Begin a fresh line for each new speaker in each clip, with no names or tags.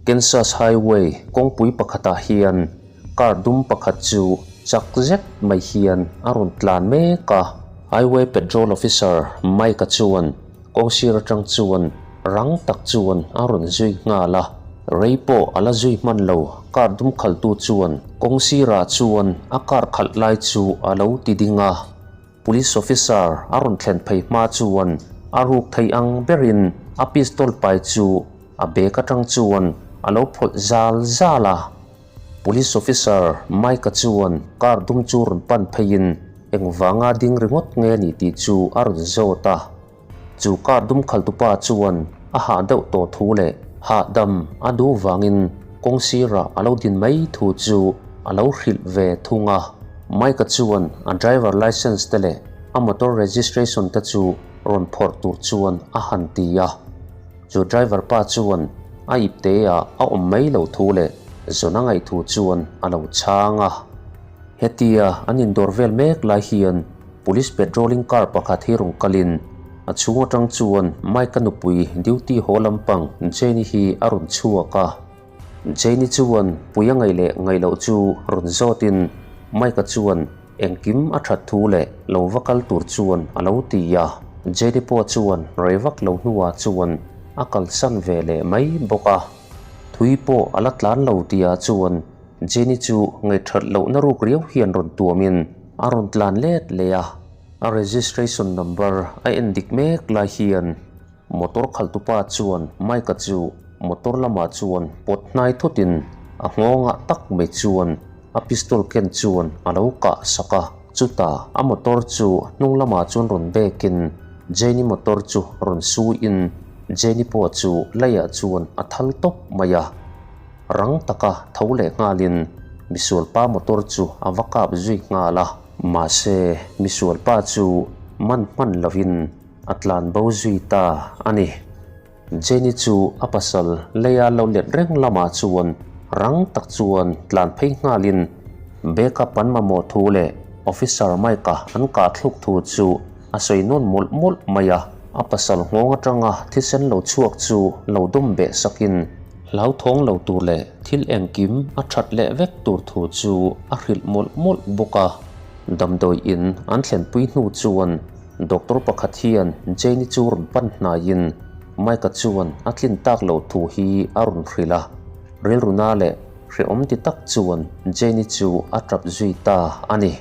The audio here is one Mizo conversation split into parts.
Kansas Highway kawngpui pakhatah hian car dum pakhat chu chak zet mai hian a rawn tlan mek a. Highway Patrol Officer Mike-a chuan kawngsir atang chuan rang tak chuan a rawn zui nghal a. Rei pawh a la zui hman lo, car dum khaltu chuan kawngsirah chuan a car khalh lai chu a lo ti ding a. Police officer a rawn thlen phei hma chuan a ruk thei ang berin a pistol pai chu a bag atang chuan a lo phawlh zal zal a. Police officer Mike-a chuan car dum chu rawn pan pheiin engvanga ding ringawt nge ni tih chu a rawn zawt a. Chu car dum khaltupa chuan a hah deuh tawh thu leh hahdam a duh vangin kawng sirah a lo din mai thu chu a lo hrilh ve thung a. Mike-a chuan a driver licence te leh a motor registration te chu rawn phawrh tur chuan a han ti a. Chu driver pa chuan a ipte ah a awm mai lo thu leh zawn a ngaih thu chuan a lo chhang a. Hetia an indawr vel mek lai hian Police patrolling car pakhat hi rawn kalin a chhung atang chuan Mike-a nupui duty haw lampang Jane-i hi a rawn chhuak a. Jane-i chuan pui a ngaih leh ngaih loh chu rawn zawtin Mike-a chuan engkim a that thu leh lo va kal tur chuan a lo ti a. Jane-i pawh chuan rei vak lo hnuah chuan a kalsan ve leh mai bawk a. Thui pawh a la tlan lo tihah chuan Jenny chu ngaihthat lohna ruk riau hian rawn tuamin a rawn tlan let leh a, a registration number a en dik mek lai hian motor khalhtupa chuan Mike-a chu motor lamah chuan pawt hnai thutin a nghawngah tak mai chuan a pistol ken chuan a lo kah sak a, chutah a motor chu hnung lamah chuan rawn bekin Jenny motor chu rawn suiin Jenny pawh chu leiah chuan a thal tawp mai a. Rang taka tho leh nghalin misualpa motor chu a va kap zui nghal a. Mahse, misualpa chu man hman lovin a tlan bo zui ta a ni. Jenny chu a pasal leia lo let reng lamah chuan rang tak chuan tlan phei nghalin backup an mamawh thu leh Officer Mike-a an kah thluk thu chu a sawi nawn mawlh mawlh mai a. A pasal nghawng atanga thisen lo chhuak chu lo dawm beh sakin Hlauthawng lo tur leh thil engkim a that leh vek tur thu chu a hrilh mawlh mawlh bawk a. Damdawi in an thlenpui hnu chuan doctor pakhat hian Jane-i chu rawn pan hnaiin Mike-a chuan a tlin tak loh thu hi a rawn hrilh a. Rilruna leh hrehawm ti tak chuan Jane-i chu a tap zui ta a ni.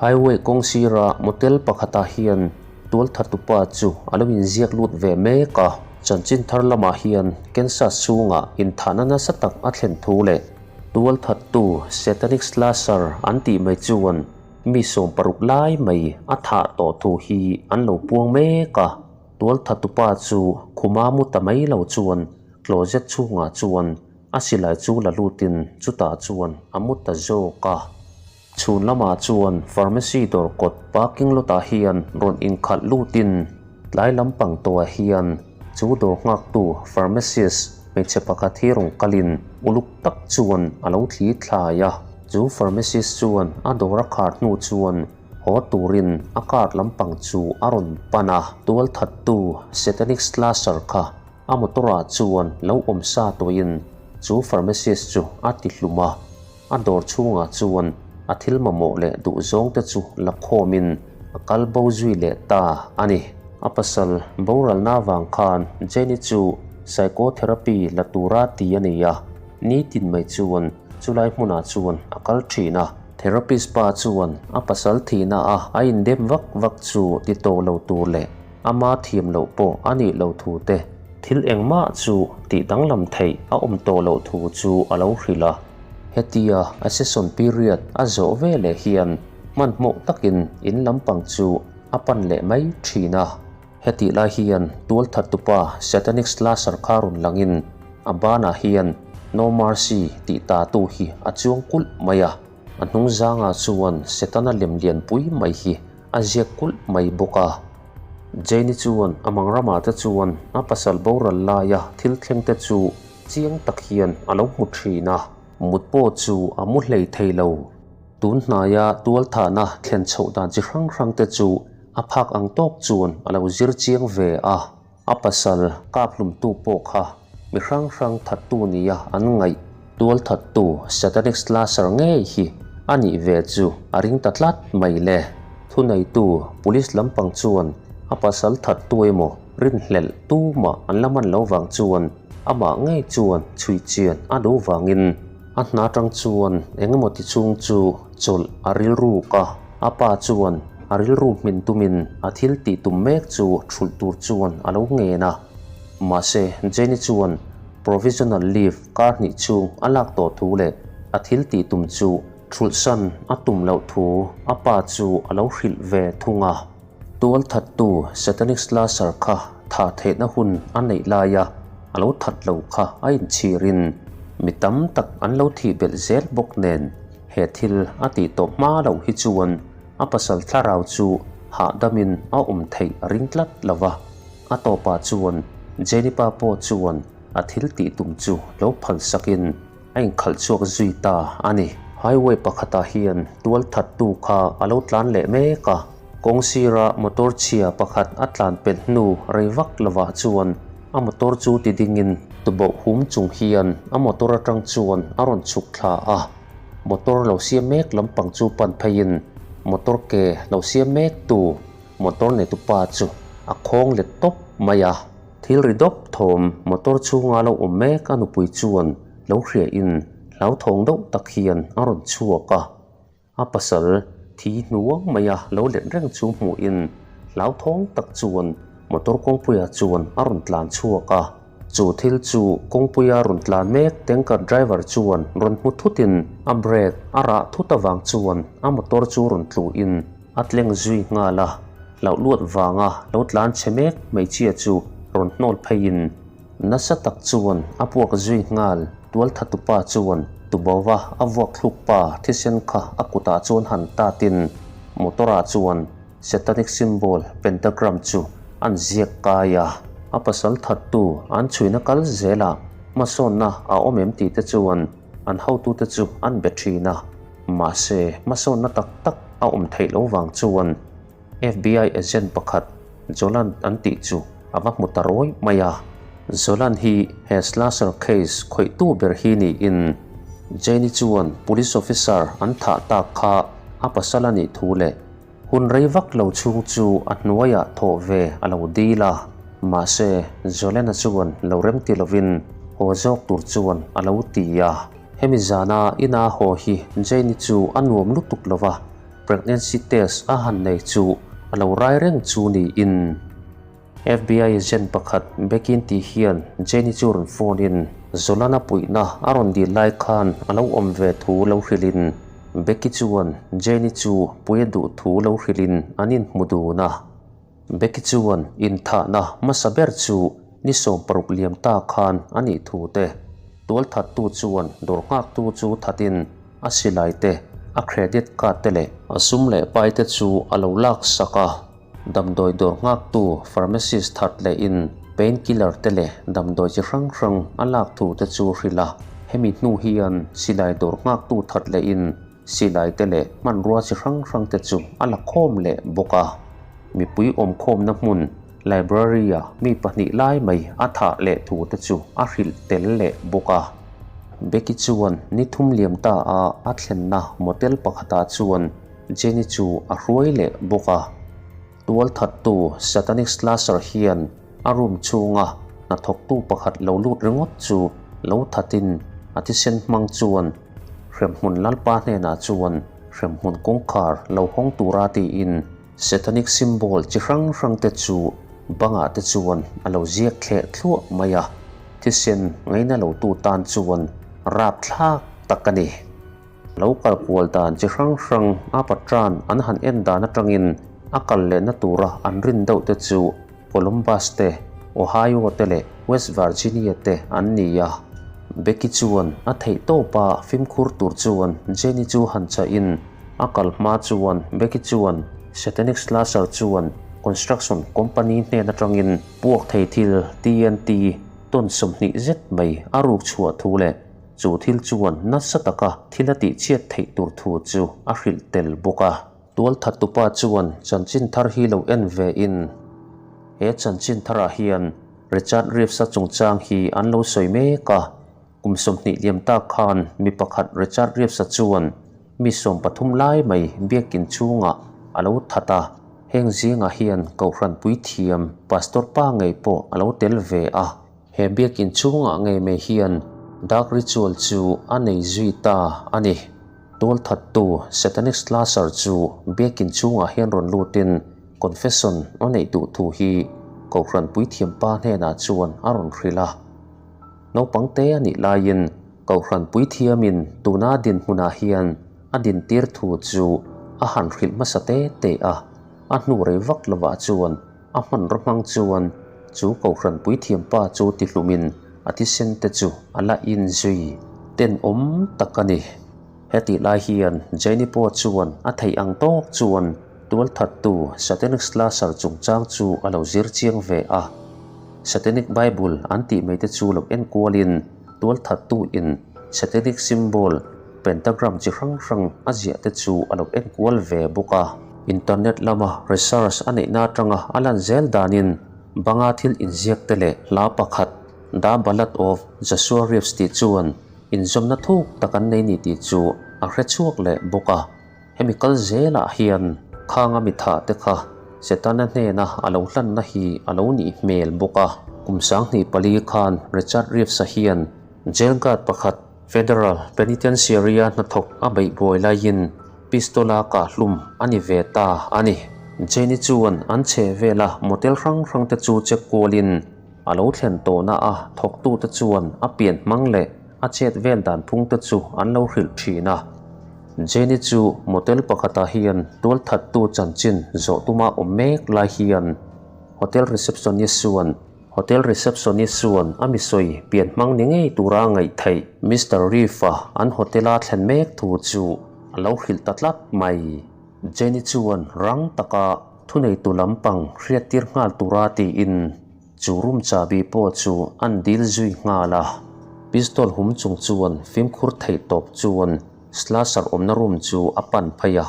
Highway kawng sira motel pakhatah hian Tualthattupa chu a lo inziak lut ve mek a, chanchin thar lamah hian Kansas chhungah inthahna nasa tak a thlen thu leh tualthattu Satanic Slasher an tih mai chuan mi 16 lai mai a thah tawh thu hi an lo puang mek a. Tualthattupa chu khuma mu ta mai lo chuan closet chhungah chuan a silai chu la lutin chutah chuan a mu ta zawk a. Chhun lamah chuan pharmacy dawr kawt parking lot ah hian rawn inkhalh lutin tlai lampang tawhah hian chu dawr nghaktu pharmacist hmeichhe pakhat hi rawn kalin uluk tak chuan a lo thli thlai a. Chu pharmacist chuan a dawr a khar hnu chuan haw turin a car lampang chu a rawn pan a. Tualthattu satanic slasher kha a motor ah chuan lo awm sa tawhin chu pharmacist chu a ti hlum a. A dawr chhungah chuan a thil mamawh leh duhzawng te chu la khawmin a kal bo zui leh ta a ni. A pasal boralna avang khan Jenny chu psychotherapy la tura ti a nei a, nitin mai chuan chulai hmunah chuan a kal thin a. Therapist pa chuan a pasal thihna a a indem vak vak chu ti tawh lo tur leh ama thiam loh pawh a nih lo thu te, thil engmah chu tih danglam theih a awm tawh loh thu chu a lo hrilh a. Hetia a session period a zawh ve leh hian hmanhmawh takin in lampang chu a pan leh mai thin a. Hetih lai hian tualthattupa Satanic Slasher kha rawn langin a banah hian No Mercy tih tatu hi a chuang kulh mai a. A hnung zangah chuan Setana lem lianpui mai hi a ziak kulh mai bawk a. Jane-i chuan a mangramah te chuan a pasal boral laia thil thleng te chu Chiang tak hian a lo hmu thin a, mut pawh chu a mu hlei thei lo. Tun hnaia tualthahna thlen chhoh dan chi hrang hrang te chu a phak ang tawk chuan a lo zir chiang ve a. A pasal kap hlumtu pawh kha mi hrang hrang thattu nia an ngaih tualthattu Satanic Slasher ngei hi a nih ve chu a ring ta tlat mai le. Thuneitu Police lampang chuan a pasal thattu emaw rinhlelh tumah an la man lo vang chuan amah ngei chuan chhui chian a duh vangin a hna tang chuan engemaw ti chhung chu chawlh a rilruk a, a pa chuan a rilru hmin tumin a thil tih tum mek chu thulh tur chuan a lo ngen a. Mahse, Jenny chuan provisional leave kar hnih chhung a lak tawh thu leh a thil tih tum chu thulhsan a tum loh thu a pa chu a lo hrilh ve thung a. Tualthattu Satanic Slasher kha thah theihna hun a neih laia a lo that lo kha a inchhirin mi tam tak an lo thih belh zel bawk nen he thil a tih tawh hma loh hi chuan a pasal thlarau chu hahdamin a awm theih a ring tlat lo va. A tawpah chuan Jenny pa pawh chuan a thil tih tum chu lo phal sakin a inkhalh chhuak zui ta a ni. Highway pakhatah hian tualthattu kha a lo tlan leh mek a, kawng sira motor chhia pakhat a tlan pelh hnu rei vak lovah chuan a motor chu ti dingin tuboh hum chung hian a motor atang chuan a rawn chhuk thla a. Motor lo siam mek lampang chu pan pheiin motor ke lo siam mektu motor neitupa chu a khawng let tawp mai a. Thil ri dawp thawm motor chhunga lo awm mek a nupui chuan lo hria in hlauthawng deuh tak hian a rawn chhuak a, a pasal thi hnuang maia lo let reng chu hmuh in hlauthawng tak chuan motor kawngpuia chuan a rawn tlan chhuak a. Chu thil chu kawngpuia rawn tlan mek tanker driver chuan rawn hmu thut in a brake a rah thut avang chuan a motor chu rawn tlu in a tleng zui nghal a. Hlauh luat vanga lo tlan chhe mek hmeichhia chu rawn hnawl pheiin nasa tak chuan a puak zui nghal. Tualthatupa chuan Tubova a vuak thluk pa thisen kha a kutah chuan han tatin motor-ah chuan Satanic symbol pentagram chu an ziak kai a. A pasal thattu an chhuina kal zelah hmasawnna a awm em tih te chuan an hotute chu an be thin a. Mahse hmasawnna tak tak a awm theih loh vang chuan FBI agent pakhat Jolan an tih chu a va hmu ta rawi mai a. Jolan hi he slasher case khawihtu ber hi niin Jane-i chuan police officer an thah tak kha a pasal a nih thu leh hun rei vak lo chhung chu a hnuaiah thawh ve a lo dil a. Mahse Jolan-a chuan lo remti lovin haw zawk tur chuan a lo ti a. Hemi zana ina haw hi Jane-i chu a nuam lutuk lo va, pregnancy test a han nei chu a lo rai reng chu niin. FBI agent pakhat Becky tih hian Jane-i chu rawn phone in Zolan-a puihna a rawn dil lai khan a lo awm ve thu lo hrilhin Becky chuan Jane-i chu pui a duh thu lo hrilhin an inhmu dun a. Becky chuan inthahna hmasa ber chu ni 16 liam ta khan a nih thu te, tualthattu chuan dawr nghaktu chu thatin a silai te, a credit card te leh a sum leh pai te chu a lo lak sak a. Damdawi dawr nghaktu pharmacist that lehin pain killer te leh damdawi chi hrang hrang a lak thu te chu hrilh a. Hemi hnu hian silai dawr nghaktu that lehin Silai te leh hmanrua chi hrang hrang te chu a la khawm leh bawk a. Mipui awmkhawmna hmun library-a mi pahnih lai mai a thah leh thu te chu a hrilh tel leh bawk a. Becky chuan ni thum liam ta a a thlenna motel pakhatah chuan Jenny chu a hruai leh bawk a. Tualthattu Satanic Slasher hian a room chhunga hnathawktu pakhat lo lut ringawt chu lo thatin a thisen hmang chuan hremhmun lalpa hnenah chuan hremhmun kawngkhar lo hawng tura tiin Satanic symbol chi hrang hrang te chu bangah te chuan a lo ziak thleh thluah mai a, thisen ngaina lotu tan chuan rapthlak tak a ni. Lo kal kual dan chi hrang hrang a patran an han en dan atangin a kal lehna tura an rin deuh te chu Columbus te, Ohio te leh West Virginia te an ni a. Becky chuan a theih tawpa fimkhur tur chuan Jenny chu han chahin a kal hma chuan Becky chuan Satanic Slasher chuan construction company hnen atangin puak thei thil TNT tawn 20 zet mai a ruk chhuah thu leh Chu thil chuan nasa taka thil a tihchhiat theih tur thu chu a hrilh tel bawk a. Tualthattupa chuan chanchin thar hi lo en ve in, he chanchin tharah hian Richard Reeves-a chungchang hi an lo sawi mek a. Kum 20 liam tak khan mi pakhat Richard Reeves-a chuan mi 13 lai mai biakin chhungah a lo that a. Heng zingah hian Kohhran puithiam Pastor pa ngei pawh a lo tel ve a. He biakin chhungah ngei mai hian dark ritual chu a nei zui ta a ni. Tualthattu Satanic Slasher chu biakin chhungah hian rawn lutin confession a neih duh thu hi Kohhran puithiam pa hnenah chuan a rawn hrilh a. Naupang te a nih laiin Kohhran puithiamin tuna dinhmunah hian a dintir thu chu a han hrilh hmasa te te a, a hnu rei vak lovah chuan a hmanraw hmang chuan chu Kohhran puithiam pa chu tihlumin a thisen te chu a la inzui tenawm tak a ni. Hetih lai hian Jane-i pawh chuan a theih ang tawk chuan tualthattu Satanic Slasher chungchang chu a lo zir chiang ve a. Satanic Bible an tih mai te chu lo enkualin tualthattu in Satanic symbol pentagram chi hrang hrang a ziah te chu a lo enkual ve bawk a. Internet lama research a neihna atanga a lan zel danin banga thil inziak te leh hla pakhat The Ballad of Joshua Reeves tih chuan inzawmna thuk tak an nei ni tih chu a hre chhuak leh bawk a. Hemi kal zelah hian khanga mi thah te kha Setana hnena a lo hlanna hi a lo nih hmel bawk a. Kum 2004 khan Richard Reeves-a hian jail guard pakhat Federal Penitentiary-a hnathawk a beih buai laiin pistol-a kah hlum a ni ve ta a ni. Jane-i chuan an chhe vela motel hrang hrang te chu check kualin a lo thlen tawhna a thawktute chuan a pian hmang leh a chet vel dan phung te chu an lo hrilh thin a. Jane-i chu motel pakhatah hian tualthattu chanchin zawh tuma awm mek lai hian hotel receptionist chuan Hotel receptionist chuan a mi sawi pian hmang ni ngei tura ngaih theih Mister Reef-a an hotel-a thlen mek thu chu a lo hrilh ta tlat mai. Jenny chuan rang taka thuneitu lampang hriattir nghal tura tiin chu room chahbi pawh chu an dil zui nghal a. Pistol hum chung chuan fimkhur theih tawp chuan Slasher awmna room chu a pan phei a.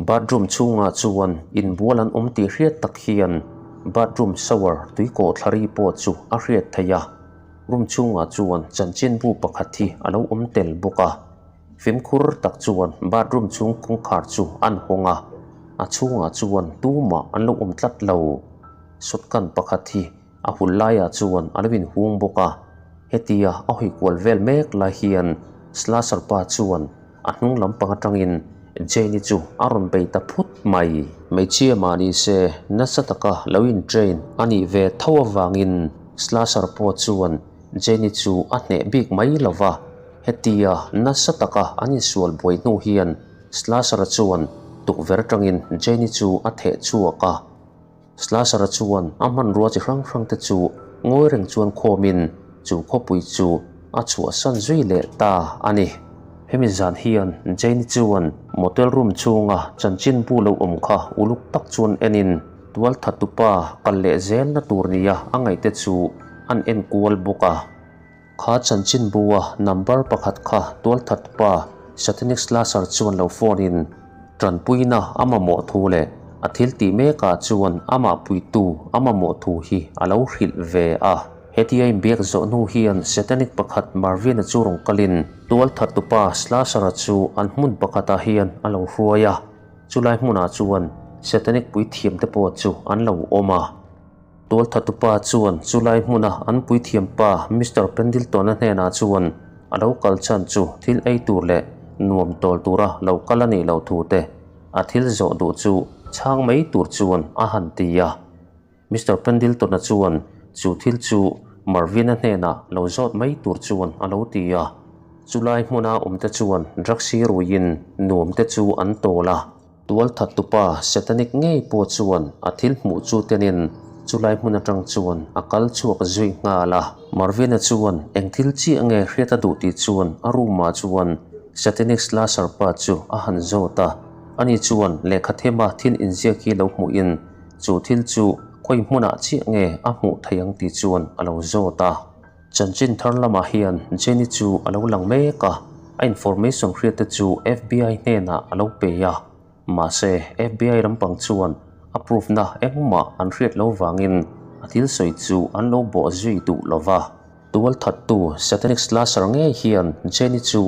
Bathroom chhungah chuan inbual an awm tih hriat tak hian bathroom shower tui kawh thlari pawh chu a hriat theih a. Room chhungah chuan chanchinbu pakhat hi a lo awm tel bawk a. Fimkhur tak chuan bathroom chhung kawngkhar chu an hawng a, a chhungah chuan tumah an lo awm tlat lo. Shotgun pakhat hi a hul laiah chuan a lo inhung bawk a. Hetia a hawi kual vel mek lai hian Slasher pa chuan a hnung lampang atangin Jane-i chu a rawn bei ta phut mai. Hmeichhia mah ni se nasa taka lo in train a nih ve tho avangin Slasher pawh chuan Jane-i chu a hneh bik mai lo va. Hetia nasa taka an insual buai hnu hian Slasher-a chuan tukverh atangin Jane-i chu a theh chhuak a. Slasher-a chuan a hmanrua chi hrang hrang te chu ngawi reng chuan khawmin chu khawpui chu a chhuahsan zui leh ta a ni. Hemi zan hian Jane-i chuan motel room chhunga chanchinbu lo awm kha uluk tak chuan enin tualthattupa kal leh zelna tur nia a ngaihte chu an enkual bawk a. Kha chanchinbu-a number pakhat kha tualthatpa Satanic Slasher chuan lo phone in tanpuina a mamawh thu leh a thil tih mekah chuan amah puitu a mamawh thu hi a lo hrilh ve a. Hetia inbiak zawh hnu hian Satanic pakhat Marvin-a chu rawn kalin tualthattupa Slasher-a chu an hmun pakhatah hian a lo hruai a, chulai hmunah chuan Satanic puithiamte pawh chu an lo awm a. Tualthatupa chuan chulai hmuna an puithiampa Mister Pendleton-a hnenah chuan a lo kal chhan chu thil ei tur leh nuam tawl tura lo kal a nih loh thu te a thil zawh duh chu chhang mai tur chuan a han ti a. Mister Pendleton-a chuan chu thil chu Marvin-a hnenah lo zawt mai tur chuan a lo ti a. Chulai hmuna awmte chuan drugs hi ruiin nuamte chu an tawl a. Tualthattupa Satanic ngei pawh chuan a thil hmuh chu tenin chulai hmun atang chuan a kal chhuak zui nghal a. Marvin-a chuan eng thil chiah nge hriat a duh tih chuan a room ah chuan Satanic Slasher pa chu a han zawt a. Ani chuan lehkha thema thil inziak hi lo hmuhin chu thil chu khawi hmunah chiah nge a hmuh theih ang tih chuan a lo zawt a. Chanchin thar lamah hian Jenny chu a lo lang mek a, a information hriat te chu FBI hnenah a lo pe a. Mahse, FBI lampang chuan a proof na engmah an hriat lo vangin a thil sawi chu an lo bawh zui duh lo va. Tualthattu Satanic Slasher ngei hian Jenny chu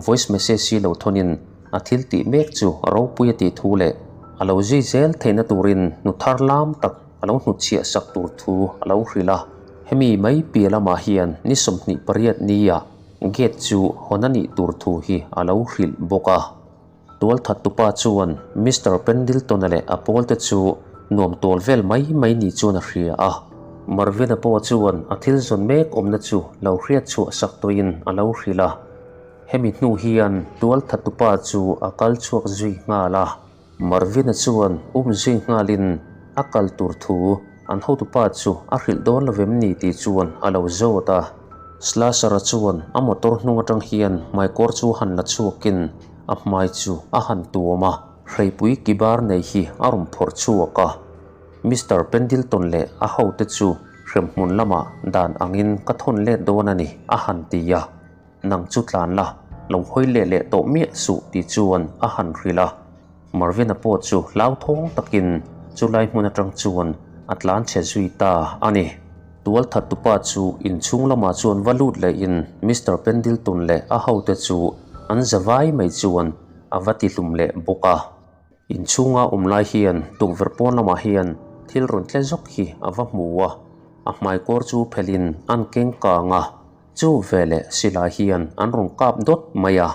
voice message hi lo thawnin a thil tih mek chu ropui a tih thu leh a lo zui zel theihna turin hnu thar lam tak a lo hnutchhiah sak tur thu a lo hrilh a. Hemi mai piah lamah hian ni 28 nia gate chu hawn a nih tur thu hi a lo hrilh bawk a. Tualthattupa chuan Mister Pendleton-a leh a pawlte chu nuam tual vel mai mai ni chuan a hria a. Marvin-a pawh chuan a thil zawn mek awmna chu lo hriat chhuah sak tawhin a lo hrilh a. Hemi hnu hian tualthattupa chu a kal chhuak zui nghal a. Marvin-a chuan um zui nghalin a kal tur thu an hotupa chu a hrilh dawn lo vem ni tih chuan a lo zawt a. Slasher-a chuan a motor hnung atang hian hmaikawr chu han la chhuakin a hmai chu a han tuam a, hreipui kibar nei hi a rawn phawrh chhuak a. Mister Pendleton leh a hote chu hremhmun lamah dan angin ka thawn let dawn a ni a han ti a. Nang chu tlan la, lo hawi leh leh tawh miah suh tih chuan a han hrilh a. Marvin-a pawh chu hlauthawng takin chulai hmun atang chuan a tlan chhe zui ta a ni. Tualthattupa chu inchhung lamah chuan va lut lehin Mister Pendleton leh a hote chu an za vai mai chuan a va tihlum leh bawk a. Inchhunga awm lai hian tukverh pawn lamah hian thil rawn tle zawk hi a va hmu a, a hmaikawr chu phelhin an keng kang a, chu veleh silai hian an rawn kap dawt mai a.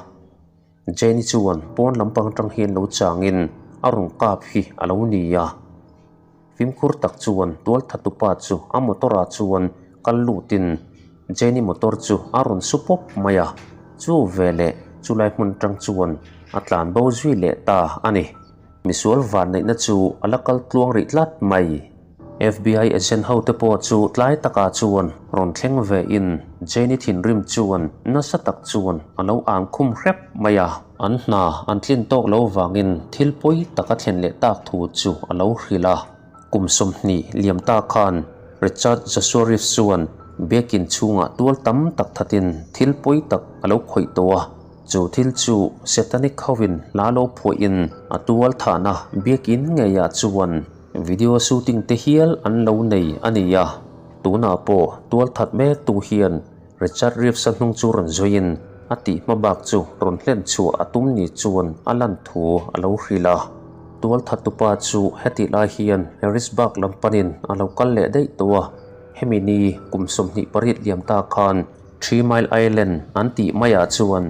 Jenny chuan pawn lampang atang hian lo changin a rawn kap hi a lo ni a. Fimkhur tak chuan tualthatupa chu a motor ah chuan kal lutin Jenny motor chu a rawn su pawp mai a, chu veleh chulai hmun atang chuan a tlan bo zui leh ta a ni. Misual vanneihna chu a la kal tluang rih tlat mai. FBI agent ho te pawh chu tlai takah chuan rawn thleng ve in Jenny thinrim chuan nasa tak chuan a lo ang khum hrep mai a. An hna an tlin tawk lo vangin thil pawi tak a thlen leh tak thu chu a lo hrilh a. Kum 20 liam ta khan Richard Joshua Reeves chuan biakin chhungah tual tam tak thatin thil pawi tak a lo khawih tawh a. Chu thil chu Satanic hovin hla lo phuahin a tual thahna biakin ngeiah chuan Video shooting te hial an lo nei a ni a, tunah pawh tualthat mek tu hian Richard Reeves-a hnung chu rawn zuiin a tih hma bak chu rawn hlen chhuah a tum ni chuan a lan thu a lo hrilh a. Tualthattupa chu hetih lai hian Harrisburg lam panin a lo kal leh daih tawh a, hemi ni kum 28 liam ta khan Three Mile Island an tih maiah chuan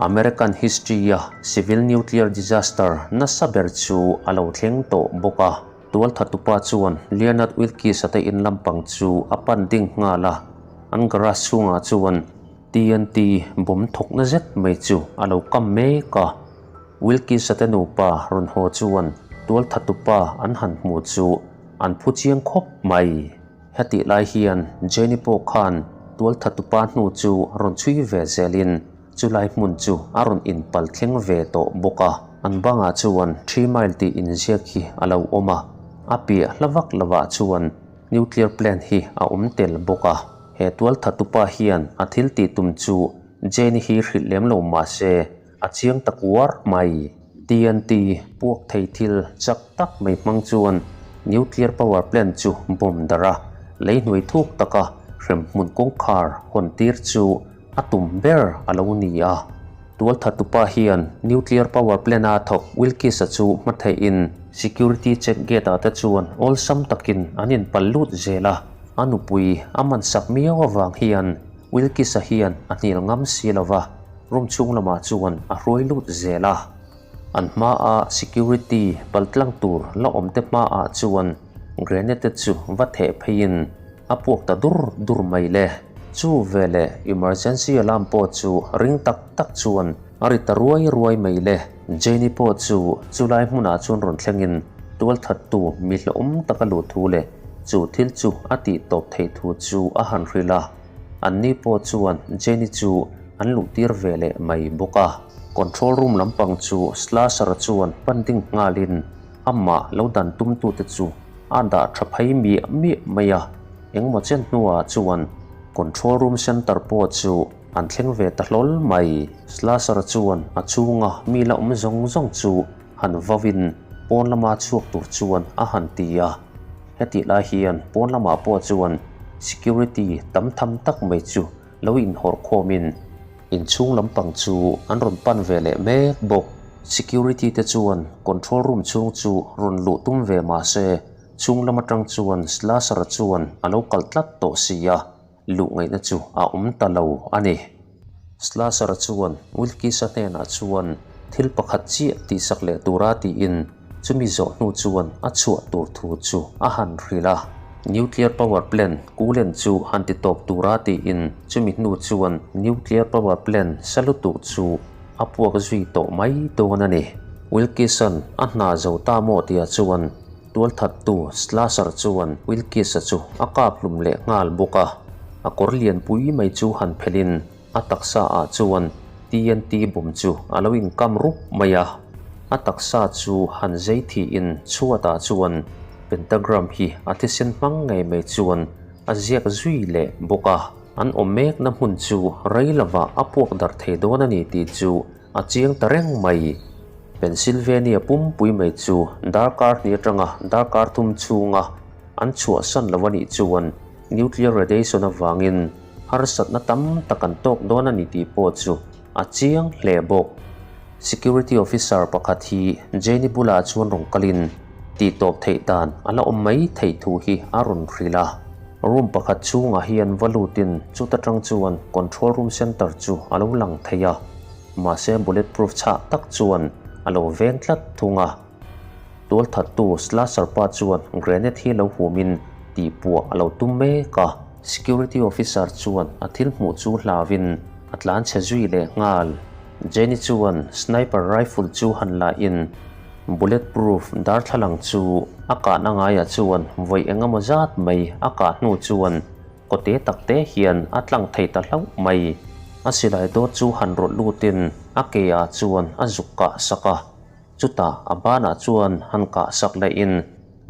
American history-a civil nuclear disaster nasa ber chu a lo thleng tawh bawk a. Tualthatupa chuan Leonard Wilkes-a te in lampang chu a pan ding nghal a, an garage chhungah chuan TNT bomb thawkna zet mai chu a lo kam mek a. Wilkes-a te nupa rawn haw chuan tualthatupa an han hmu chu an phu chiang khawp mai. Hetih lai hian Jenny pawh khan tualthatupa hnu chu rawn chhui ve zelin chulai hmun chu a rawn inpal thleng ve tawh bawk a. An bangah chuan Three Mile tih inziak hi a lo awm a, a piah hla vak lovah chuan Nuclear Plant hi a awm tel bawk a. He tualthatupa hian a thil tih tum chu Jenny hi hrilh lem lo mah se a chiang tak uar mai. TNT puak thei thil chak tak mai hmang chuan Nuclear Power Plant chu bomb darh a, lei hnuai thuk taka hremhmun kawngkhar hawn tir chu a tum ber a lo ni a. Tualthatupa hian Nuclear Power Plant-a thawk Wilkes-a chu hma theihin Security check gate-ah te chuan awlsam takin an inpal lut zel a, a nupui a man sak miau avang hian Wilkes-a hian a hnial ngam si lo va. Room chhung lamah chuan a hruai lut zel a, an hmaa security paltlang tur la awm te hmaah chuan grenade chu va theh pheiin a puak ta dur dur mai le. Chu veleh emergency alarm pawh chu ring tak tak chuan a ri ta ruai ruai mai le. Jane-i pawh chu chulai hmunah chuan rawn thlengin tualthattu mi hlauhawm taka luh thu leh chu thil chu a tih tawp theih thu chu a han hrilh a. Anni pawh chuan Jenny chu an luhtir ve leh mai bawk a. Control room lampang chu Slasher-a chuan pan ding nghalin amah lo dan tumtute chu a dah tha phei miah miah mai a. Engmaw chen hnuah chuan control room center pawh chu an thleng ve ta hlawl mai. Slasher-a chuan a chhunga mi la awm zawng zawng chu han vauin pawn lama chhuak tur chuan a han ti a. Hetih lai hian pawn lamah pawh chuan security tam tham tak mai chu lo inhawrh khawmin inchhung lampang chu an rawn pan ve leh mek bawk. Security te chuan control room chhung chu rawn luh tum ve mah se chhung lam atang chuan Slasher-a chuan a lo kalh tlat tawh si a, luh ngaihna chu a awm ta lo a ni. Slasher-a chuan Wilkes-a hnenah chuan thil pakhat chiah tihsak leh tura tiin chumi zawh hnu chuan a chhuah tur thu chu a han hrilh a. Nuclear power plant coolant chu han ti tawp tura tiin chumi hnu chuan nuclear power plant sa lutuk chu a puak zui tawh mai dawn a ni. Wilkes-a'n a hna zo ta maw tia chuan Tualthattu Slasher chuan Wilkes-a chu a kap hlum leh nghal bawk a, a kawr lianpui mai chu han phelhin a taksa ah chuan TNT bomb chu a lo inkam rup mai a. A taksa chu han zei thiin chhuatah chuan pentagram hi a thisen hmang ngei mai chuan a ziak zui leh bawk a. An awm mekna hmun chu rei lovah a puak darh thei dawn a ni tih chu A chiang ta reng mai. Pennsylvania pumpui mai chu darkar hnih atanga darkar thum chhunga an chhuahsan lo a nih chuan nuclear radiation avangin harsatna tam tak an tawk dawn a ni tih pawh chu a chiang hle bawk. Security officer pakhat hi Jane-i bulah chuan rawn kalin tihtawp theih dan a la awm mai theih thu hi a rawn hrilh a. Room pakhat chhungah hian va lutin chuta tang chuan control room center chu a lo lang thei a, mahse bullet proof chhah tak chuan a lo veng tlat thung a. Tualthattu Slasher pa chuan grenade hi lo humin tihpuah a lo tum mek a. Security officer chuan a thil hmuh chu hlauin a tlan chhe zui leh nghal. Jenny chuan sniper rifle chu han la in Bullet proof darthlalang chu a kahna ngaiah chuan vawi eng emaw zat mai a kah hnu chuan kawte tak te hian a tlang thei ta hlauh mai. A silai dawt chu han rawlh lutin a ke ah chuan a zuk kah sak a, chutah a banah chuan han kah sak lehin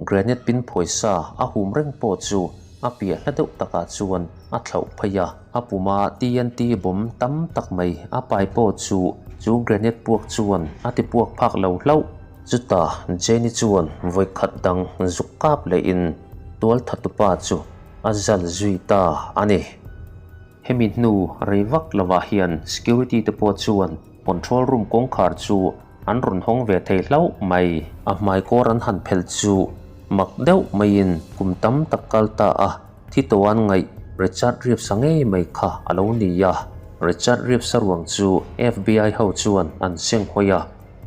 grenade pin phuaisa a hum reng pawh chu a piah hla deuh takah chuan a thlauh phei a. A puma TNT bomb tam tak mai a pai pawh chu chu grenade puak chuan a ti puak phak lo hlauh. Chutah Jenny chuan vawi khat dang zuk kap lehin tualthatupa chu a zal zui ta a ni. Hemi hnu rei vak lovah hian security te pawh chuan control room kawngkhar chu an rawn hawng ve thei hlauh mai. A hmaikawr an han phelh chu mak deuh maiin kum tam tak kal ta a, thi tawh an ngaih Richard Reeves-a ngei mai kha a lo ni a. Richard Reeves-a ruang chu FBI ho chuan an seng hawi a,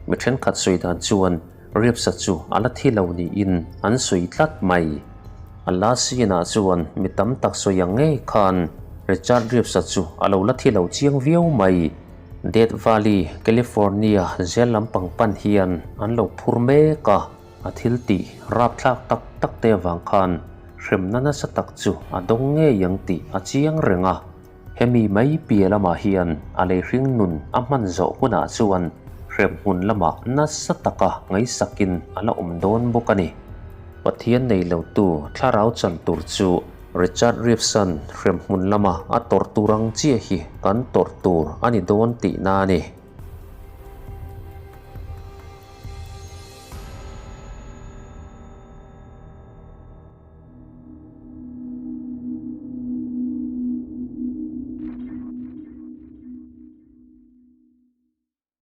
mi thenkhat sawi dan chuan Reeves-a chu a la thi lo niin an sawi tlat mai. A last scene-ah chuan mi tam tak sawi ang ngei khan Richard Reeves-a chu a lo la thi lo chiang viau mai. Death Valley, California zel lampang pan hian an lo phur mek a, a thil tih rapthlak tak tak te avang khan hremna nasa tak chu a dawng ngei ang tih a chiang reng a. Hemi mai piah lamah hian a leihring nun a hman zawh hunah chuan hremhmun lamah nasa taka ngaihsakin a la awm dawn bawk a ni. Pathian nei lotu thlarau chan tur chu Richard Reeves-a'n hremhmun lama a tawrh tur ang chiah hi kan tawrh tur a ni dawn tihna a ni.